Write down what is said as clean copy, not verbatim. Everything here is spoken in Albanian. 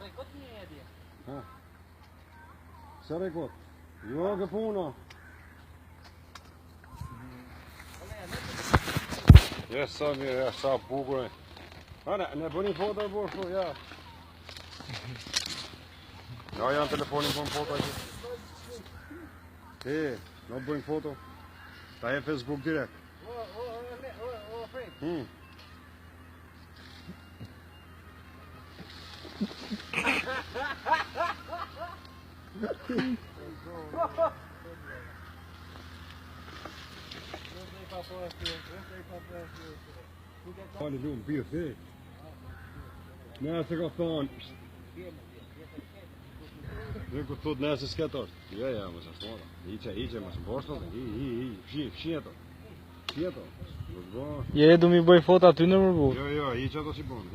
Rekot një edje. Ha. Se rekot? Jo, kë puna. Ja, sa mirë, ja, sa bukur. e. Ha, ne, ne bëni foto e bërë, ja. Ja, janë telefonin bën foto aty. E, në bëjnë foto. Ta e Facebook direkt. O, o, o, o, o, Frank. Hmm. Fali lumë, birë, the. Nëse ka thonë, Dhe ku thot nëse s'ke tort. Jo, ja, mos ashtu ata. Hiqe, hiqe, mos mposhtë ato. Hi, hi, hi, fshi, fshi ato. Fshi ato. Mos bë. Je du mi bëj foto aty në mërbu. Jo, jo, hiqe ato si bën.